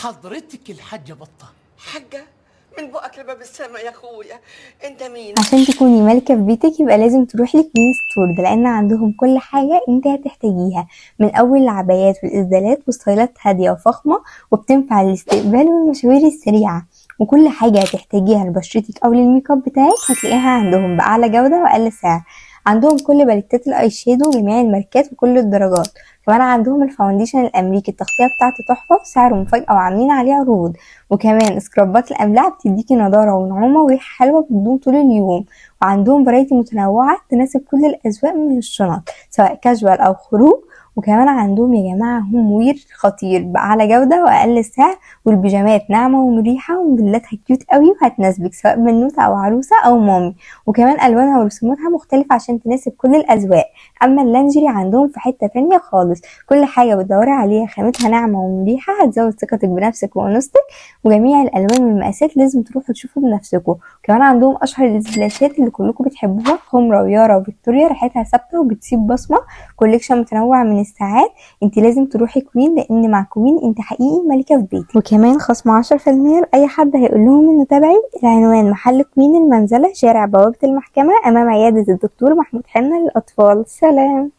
حضرتك الحاجة بطة. حاجة من بقك لباب السما يا اخويا، انت مين؟ عشان تكوني ملكة في بيتك يبقى لازم تروحي لكوين ستور ده، لأن عندهم كل حاجة انت هتحتاجيها، من أول العبايات والإسدالات وستايلات هادية وفخمة وبتنفع للاستقبال والمشاوير السريعة، وكل حاجة هتحتاجيها لبشرتك أو للميك اب بتاعك هتلاقيها عندهم بأعلى جودة وأقل سعر. عندهم كل باليتات ال eye shadow، جميع الماركات وكل الدرجات. كمان عندهم ال foundation الامريكي، التغطية بتاعته تحفة وسعره مفاجاة وعاملين عليه عروض. وكمان سكرابات الاملاح بتديكي نضاره ونعومه وريحه حلوة بتدوم طول اليوم. وعندهم variety متنوعة تناسب كل الاذواق من الشنط، سواء كاجوال او خروج. وكمان عندهم يا جماعة home wear خطير بأعلى جودة وأقل سعر، والبيجامات ناعمة ومريحة وموديلاتها cute قوي وهتناسبك سواء بنوتة أو عروسة أو mommy، وكمان ألوانها ورسوماتها مختلفة عشان تناسب كل الأذواق. أما اللانجري عندهم في حتة تانية خالص، كل حاجة بتدوري عليها خامتها ناعمة ومريحة، هتزود ثقتك بنفسك وأنوثتك، وجميع الألوان والمقاسات لازم تروحوا تشوفوا بنفسكم. كمان عندهم أشهر السبلاشات اللي كلكم بتحبوها، خمرة ويارا وفيكتوريا، ريحتها ثابتة وبتسيب بصمة. collection متنوع من الساعات. انت لازم تروحي كوين، لان مع كوين انت حقيقي ملكة في بيتك. وكمان خصم 10% لأي حد هيقول لهم انه تبعي. العنوان محل كوين، المنزلة، شارع بوابة المحكمة، امام عيادة الدكتور محمود حنة للأطفال. سلام.